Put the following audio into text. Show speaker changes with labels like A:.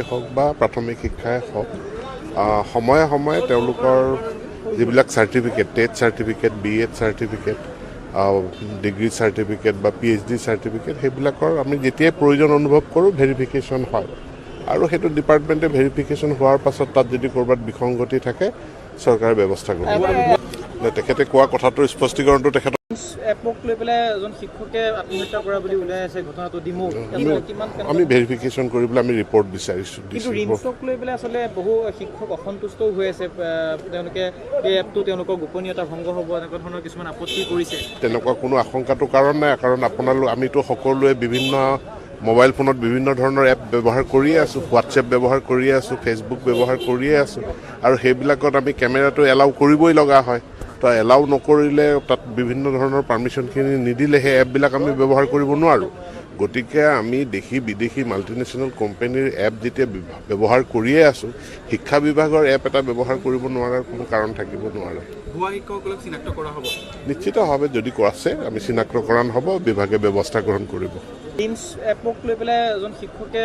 A: হওক বা প্ৰাথমিক শিক্ষাই হওক, সময়ে সময়ে তেওঁলোকৰ যিবিলাক certificate, TET certificate, B.Ed certificate, degree certificate বা পিএইচডি চাৰ্টিফিকেট, সেইবিলাকৰ আমি যেতিয়াই প্ৰয়োজন অনুভৱ কৰোঁ, ভেৰিফিকেশ্যন হয় আৰু সেইটো ডিপাৰ্টমেণ্টে ভেৰিফিকেশ্যন হোৱাৰ পাছত তাত যদি ক'ৰবাত বিসংগতি থাকে, চৰকাৰে ব্যৱস্থা গ্ৰহণ কৰিব। তেখেতে কোৱা কথাটোৰ স্পষ্টীকৰণটো তেখেতৰ
B: এপক লৈ পেলাই এজন শিক্ষকে আত্মহত্যা কৰা বুলি ওলাই আছে ঘটনাটো ডিমৌত। আচলতে কিমান কেনেকুৱা-
A: আমি ভেৰিফিকেশ্যন কৰিবলৈ আমি ৰিপৰ্ট বিচাৰিছোঁ।
B: কিন্তু
A: দিছোঁ।
B: ৰিমছক লৈ পেলাই আচলতে বহু শিক্ষক অসন্তুষ্টও হৈ আছে। তেওঁলোকে এই এপটো তেওঁলোকৰ গোপনীয়তা ভংগ হ'ব, এনেকুৱা ধৰণৰ কিছুমান আপত্তি কৰিছে।
A: তেনেকুৱা কোনো আশংকাটো কাৰণ নাই। কাৰণ আপোনালোক, আমিতো সকলোৱে বিভিন্ন মোবাইল ফোনত বিভিন্ন ধৰণৰ এপ ব্যৱহাৰ কৰিয়ে আছোঁ। হোৱাটছএপ ব্যৱহাৰ কৰিয়ে আছোঁ, ফেচবুক ব্যৱহাৰ কৰিয়ে আছোঁ আৰু সেইবিলাকত আমি কেমেৰাটো এলাউ কৰিবই লগা হয়। তো এলাউ নকৰিলে, তাত বিভিন্ন ধৰণৰ পাৰ্মিশ্যনখিনি নিদিলে সেই এপবিলাক আমি ব্যৱহাৰ কৰিব নোৱাৰোঁ। গতিকে আমি দেশী বিদেশী মাল্টিনেশ্যনেল কোম্পানীৰ এপ যেতিয়া ব্যৱহাৰ কৰিয়ে আছোঁ, শিক্ষা বিভাগৰ এপ এটা ব্যৱহাৰ কৰিব নোৱাৰাৰ কোনো কাৰণ থাকিব নোৱাৰে।
C: ভুৱা শিক্ষকসকলক চিনাক্ত কৰা হ'ব?
A: নিশ্চিতভাৱে যদি আছে, আমি চিনাক্তকৰণ হ'ব, বিভাগে ব্যৱস্থা গ্ৰহণ কৰিব।
B: ৰিমছ এপক লৈ পেলাই এজন শিক্ষকে